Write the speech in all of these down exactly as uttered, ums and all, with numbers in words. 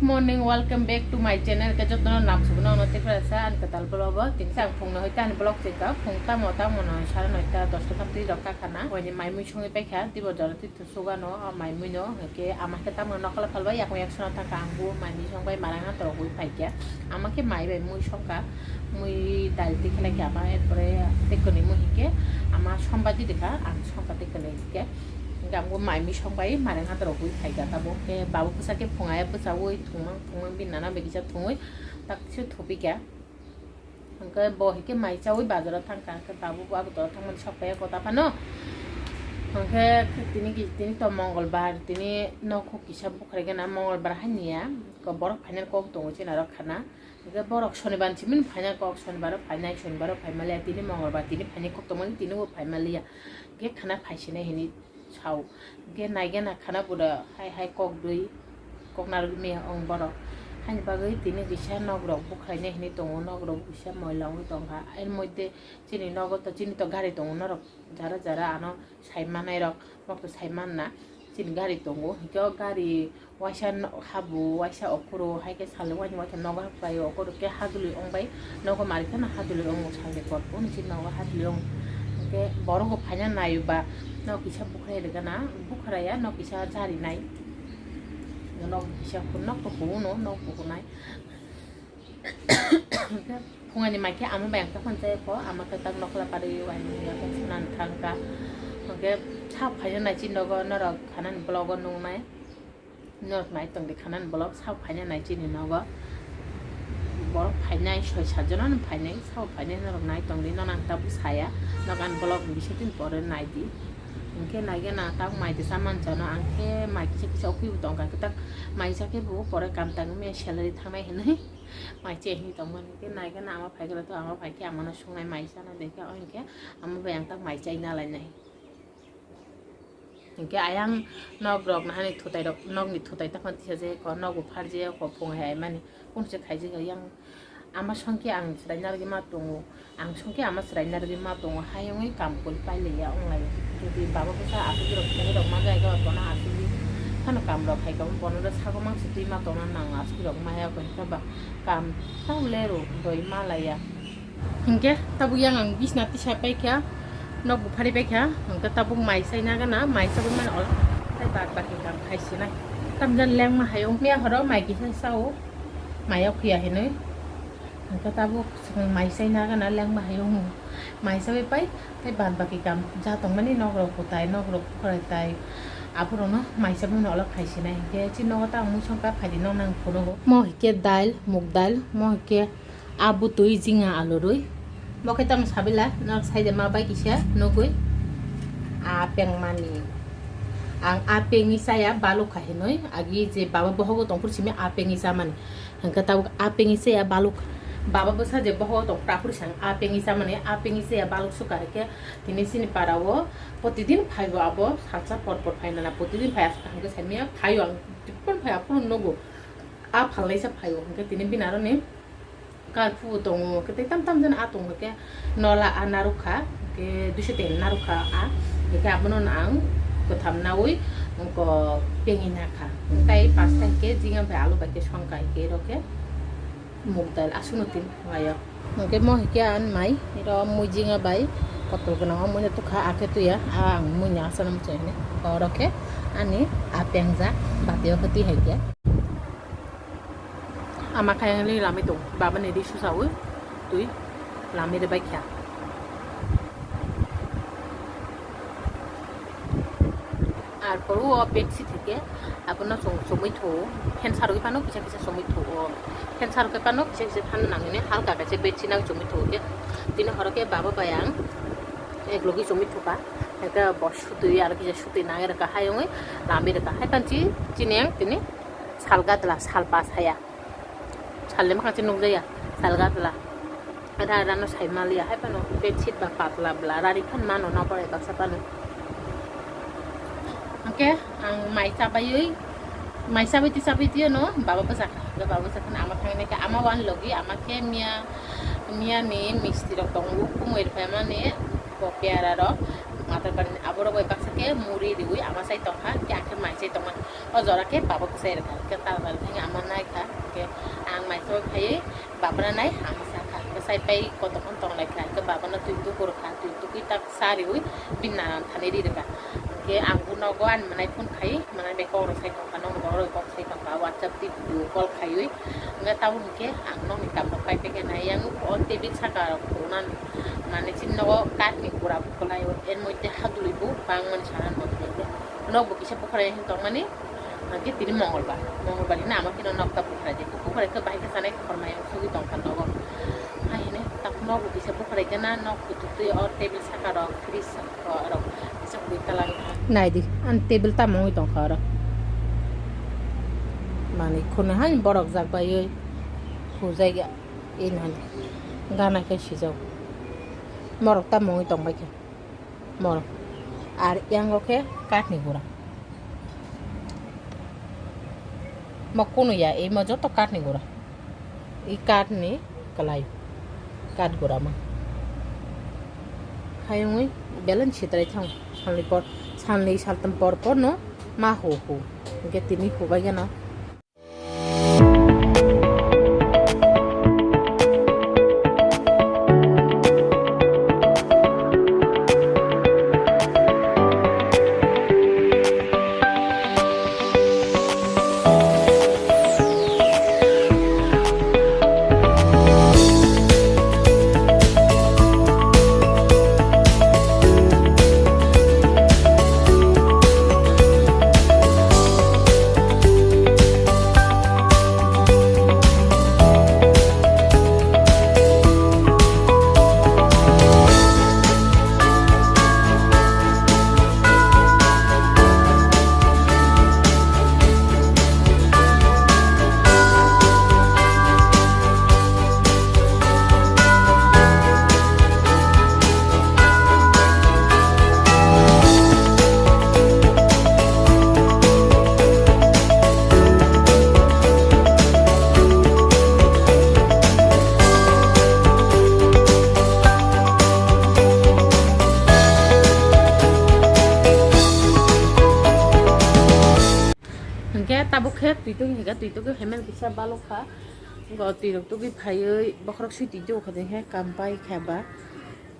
Morning, welcome back to my channel. Ke jotono nam suguno ono teprasa an katal vlog o. Tini sa ang phungno hoita ani vlog cheka. Phung tamo tamo no sara noita dosta tam twi rok ka khana. Wani mai mui songi paikha. Tibo jora twi sugano, o mai mui no. Ke ama ke tamo nokla phalbai yakung yak sona thaka ang bu mai mui song bai marang ha toro hui paikha. Ama ke mai bai mui songka. Mui dal tikhlai kha ama, erpore tekoni mui hike ama sombadi dekha, ang songka tekoni hike. Hingke ang bo mai mui song bai mareng hatorok hui phaikha tabuk. Hingke babu bwsa khe phungai bwsaui thwngmang thwngmang bini nana bai kisa thwngui tak kisa thupikha. Hingke bo hingke mai chaui bazaro thangkha, hingke babu bo abo toro thangmani sok paiya kota phano. Hingke tini ki-, tini to mongolbar, tini nokhuk kisa bukhrai gana mongolbar hanya, ko borok phainani kok tongo chini aro khana. Hingke borok sonibar ni simi phaina kok, sonibar o phainai, sonibar o phaimaliya, tini mongolbar, tini phainai kok tongmani, tini bo phaimaliya. Hingke khana phaisinai hinui sao. Hingke naigena khana bwrwi hai hai kok dui, kok narwk mia ong borok. Haini bagwi tini kisa nok rok bukhrainai hinui tongo, nok rok kisa moila wngwi tongkha. Ani moddhe chini nogo to, chini to gari tongo norok jara jara ano sai manai rok, nok to sai manna. Chini gari tongo, hingke o gari waisa no-, habu, waisa okoro, hai khe salo waini waisa nogo haklaio, okoro khe hadulwi ong bai, nogo mari phano hadulwi ong salni pot phano chini nogo hadulwi ong. Hingke borok bo phaina naio ba, nok kisa bukhrai rwgana, bukhraiya, nok kisa jari nai. Nok kisa, nok to kuno, nok bukunai. Hingke phungani mai khe ama bai ang tokman chaya kho, ama khe tak nokla pari waini yakung suna thangkha. Hingke sa phaina nai chini nogo norok khanani vlog o nungnai. Norok nai tongdi khanani vlog, sao phaina nai chini nogo. Borok phainai soi satjono no phainai, sao phainai norok nai tongdi, nono ang tabuk saya, nok ani vlog ni bising tini pore naidi. Hingke naigena tak mai tisa manchano, ang khe mai kisa kisa okhuibo tongkha, khe tak mai sa khe bo pore kam tangwi maya salary thangnai hinui mai chai hinui tongmani. Hingke naigena ama phaikhe to ama phaikhe amano songnai mai chana dekhe, o hingke ama bai ang tak mai chai nalainai. Hingke ayang nok rok nahani thutai rok, nokni thutai tongphano tisa je ko, nok bo pharje ko, phung hai mani kunse khaijak yang ama songke ang chwrai narwgwi ma tongo, ang songke ama chwrai narwgwi ma tongo, hayungwi kam kul pailaiya wnglai. Jodi baba bwsa aswk rok thani rok ma jai khe bono aswk phano kam rok khai kha, bono rw sago mangsi twi ma tongna nang aswk rok maya khe ba kam tamo le rw doi malaiya. Hingke tabuk yang ang bisna tisa paikha, nok buphari paikha, hingke tabuk mai chaina gana, mai chabwi mani olo, tei bad baki kam khai sinai. Tamjani lengma hai wngya horo mai kisa sao, mai o phiya hinui. Hingke tabuk chwng mai chaina gana lengma hai wngo. Mai chawi pai, tei bad baki kam ja tongmani nok rok kutai, nok rok kukhrai tai. Aborokno mai chabwi mani olo khai sinai. Hingke chini nogo ta ang mui songkha phaidi nok nang phunugo. Mo hingke dal, muk dal, mo hingke A butwi jinga alu rwi. Bo khe tamo sabila, norok saida ma bai kisa nugwi. A pengmani. Ang a pengwi chaya balukha hinwi, agi je baba bohogo tongphuru simi a pengwi chamani. Hingkhe tabuk a pengwi chaya baluk. Baba bwsa je bohogo tongphuru aphuru sang a pengwi chamani, a pengwi chaya baluk sukha hingkhe tini chini para o protidin phaibo abo salsa por por phainana, protidin phai aswk kaham khe saimanya phaio ang, phai aphuru nugo. A phalnaisa phaio hingkhe tini bini aroni. Kar phubo tongo, hwnkhe tei tam tam jani a tongo, hwnkhe nola a narwkha, hwnkhe duiso ten narwkha a, hwnkhe abono ang kwtham naui wngkha pengwi nakha. Tei pasta hwnkhe jinga bai alu bai khe songkha, hwnkhe oro khe muk dal aswkno tin phunaio. Hwnkhe mo hwnkhe ang mai oro mui jinga bai kotor gwnang o muino tukha, akhe tuya a ang muino aswkno muchung hwnwi oro khe ani a pengjak batio khe twi hai khe. Ama khe ang ri lamai tongo, baba ni ri susaui twi lamai rwbai kha. Ar poro o bedsheet hwnkhe abono chumui thuo, phan sarwi phano kisa kisa chumui thuo, phan sarwi phano kisa kisa phano nangwi halka kaisa bedsheet no chumui thuo khe tini horo khe baba bai ang ek logi chumui thuka, hwnkhe bo sutwi aro kisa sutwi nangwi rwkha, hayungwi lamai rwkha, hai phano chini ang tini sal gadla sal pas haya. Salni mwkhang se nukjaya, salga bwla. Rara no sai maliya, hai phano bedsheet ba patla bwla, rari phan mano, nokbar bai baksa phano. Hwnkhe ang mai chabaiwi, mai chabaiti chabaiti no baba bwsa kha, baba bwsa kheno ama thangwi naikha, ama uan logi, ama khe miya, miya ni misti rok tongo, kumui rwphaimani, bo piyara rok, matar bari ni aborok bai baksa Khe muri riwi ama sai tongkha, khe akhe mai sai tongmani. O jora khe baba kwchai rwkha, khe tal tal thangwi ama naikha, khe ang mai khaiwi baba no nai ama sakha, khe sai pai kotokhon tonglaikha, khe baba no twi tuku rwkha, twi tukwi tak sa riwi bini nanan thani ri rwkha. Khe ang bo nogo ani mwnai phone khai, mwnai bai kok rw sai tongkha, nogo borok rok kok sai tongkha, WhatsApp tei video call khaiwi. Hwnkhe tabuk hwnkhe ang nokni kam rok pai pai khe nai yang o table saka rok khulna mane chini nogo kath ni gura bo kwlai o, er moddhe hadulwi bo bangmani sana nokni hwnkhe nok bo kisa bukhrai hin tongmani hwnkhe tini mongolbar, mongolbar hino ama khe nok ta bukhrai di, bukhrai khe bahai khe sanai khormai sogwi tongkha nogo. Hai hino tak nok bo kisa bukhrai khe na nok kuchuk twi o table saka rok fridge. Nai di, ani table tamo wngwi tongkha oro. Manwi khuna hai borok jak baiwi hujai ya, ini hani gana khe sijak. Morok tamo wngwi tongbai kha. Morok. Ar yango khe kathni gura. Mo kunu ya, imo joto kathni gura. I kathni kwlai, kath gurama. Hayungwi belai sitrai thang, salni por, salni saltam por por no ma hu hu. Hwnkhe tini hubai gana. Hwnkhe tabuk khe twi tugwi hai khe twi tugwi hai man kisa balok kha. Go twi rok tugwi phaiwi bokhorok swi twi tugo kha de khe kam pai kha ba.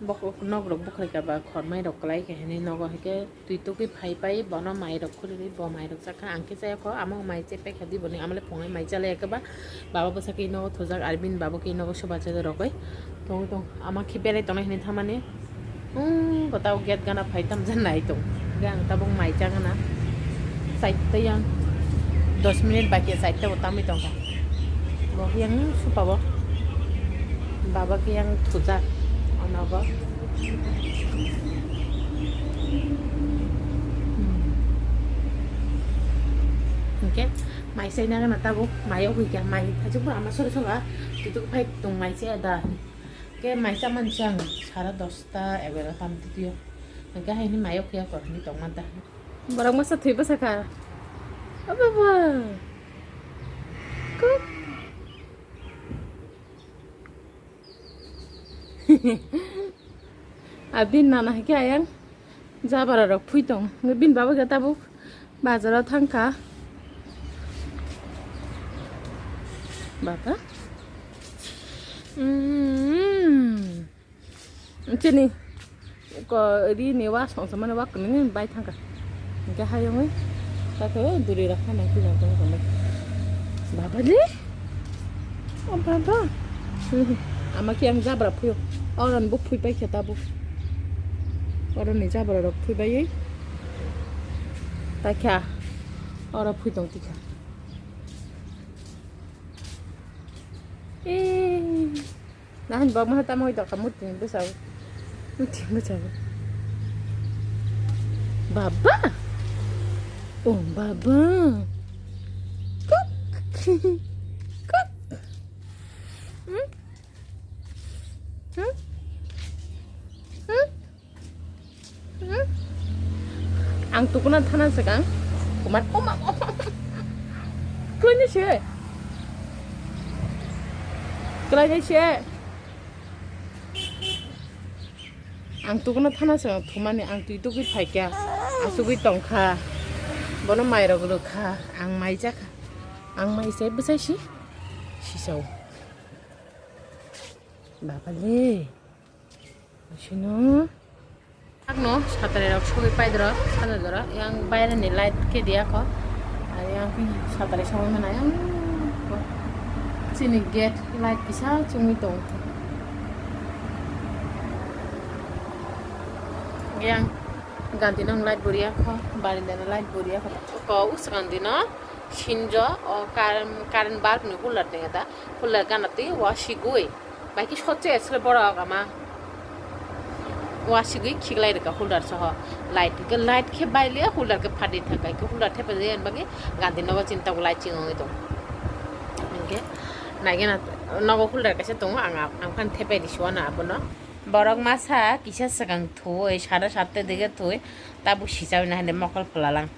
Bokhorok nok rok bukhrai kha ba khormai rok kwlai kha hinwi nogo hai khe twi tugwi phai pai bono mai rok khurui bo mai rok chakha ang khe chaya kho amo mai chepai kha di boni amo le phungai mai chalai ya khe ba. Baba bwsa khe nogo thujak, ar bini baba khe nogo soba chaja rogwi tongwi tong. Ama khe berai tongnai hinwi thamani. Wng, gotao gate gana phai tamjak nai tong. Hwnkhe ang tabuk mai cha gana. Chaita yang dos minute baki chaita bo tamwi tongkha. Bo khe yang supa bo. Baba khe yang thujak. Ono bo. Hmm. Hwnkhe mai chaina gana tabuk mai o hwnkhe mai thajak bo ama sori sori a. Tutuk phai tong mai cha da. Ke mai cha mansi ang sara dosta egaro tam titio. Hwnkhe haini mai o khe kor hinwi tong manta. Borok masa thwi bwsa kha. O baba. Kuk. Abin nana hai khe ayang. Jabra rok phui tong. Bin baba khe tabuk bazar o thang kha. Baba. Mm. Chini ko ri ni wa song song mani wa kuni ni bai thang kha. Hingke hayungwi ta khe duri rok phano twi tong tong. Baba le. O baba. Ama khe ang jabra phuyo. Oron bo phui pai khe tabuk. Oron ni jabra rok phui bai. Ta kha. Oro phui tong tikha. Eh. Nahan baba tamo ito kamu tin bisa. Tin bisa. Baba. Oh, baba. Kuk. Kuk. Hmm? Hmm? Hmm? Hmm? Ang tukuna thana sakang. Kumat, oma, oma. Kulaini se. Kulaini se. Ang tukuna thana sakang thumani ang twi tukwi phaikya. Asugwi tongkha. Bono mairok rwkha. Ang mai jakha. Ang mai se bwsai si. Sisao. Baba le. Sino. Agno satare rok sogwi paidoro, sana doro. Yang baireni light khe diya kho. Ar yang satare sogwi mana yang chini gate light kisa chungwi tong. Yang ganti nang light buriya kho, barinda na light buriya kho. Ko usganti no sinjo o current, current bulb ni holder tenga da. Holder gana twi wa sigwi. Bai ki sotche esle borok ama. Wa sigwi khiklai rwkha holder soho. Light ke light khe baile holder khe phadi thangkai khe holder thepa jai ani bagwi ganti nogo chinta bo light chingwi tong. Hinkhe naigena nogo holder kaisa tongo ang ang phan thepai risi wano abono. Borok masa kisa swkang thwi sana satte dige thwi tabuk sichawi na hande mokol phwlalang.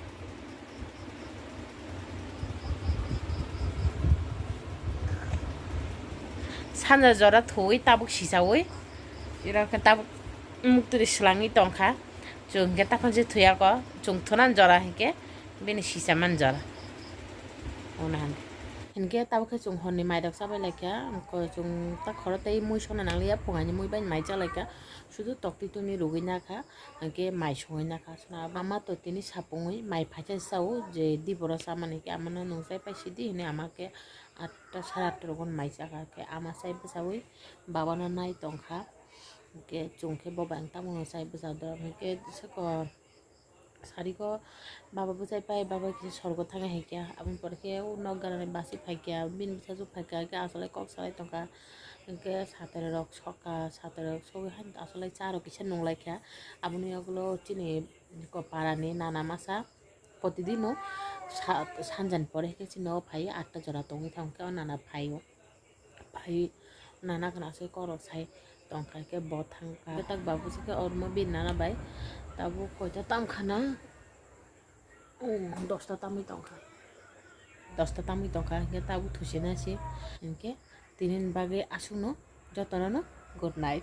Sanja jora thwi tabuk sisawi. Iro khe tabuk muktwi swlangwi tongkha. Chwng khe taphang se thwi ako. Chwng thwnan jora hinkhe bini sichaman jora. Ono han. Hinkhe tabuk khe chwng horni mairok chabai laikha. Chwng ta khoro tei mui sona nangliya phungaini mui bai mai chalaikha. Sudu toktwi tumi rwgwi nakha. Hinkhe mai songwi nakha. Ama to tini sapungwi mai phaisa sao je di boro chamani khe amano nung chai pai sidi hinwi ama khe atta sare atta rogon mai chakha khe ama chai bwchawi babano nai tongkha. Hinkhe chwng khe bo bai ang tamo chai bwchado hinkhe seko sariko baba bwchai pai baba kisa sorgo thangya hinkhe aboni pore khe o nok ganani basi phaikha bini bwsajwk phaikha hinkhe asolai kok salai tongkha. Hinkhe satare rok sokha satare rok sogwi haino asolai cha rok kisa nung laikha aboni ulo chini. Ko parani nana masa protidino sa-, sanjani pore khe chini o phai atta jora tongwi thang khe o nana phaio. Phai nana khna aswk korok sai tongkha khe bo thangkha. Betak babu se khe ormo bini nana bai tabuk koita tam khana? Oh, dosta tamwi tongkha. Dosta tamwi tongkha hinkhe tabuk thusi nasi hinkhe. Tini bagwi aswkno jotono no good night.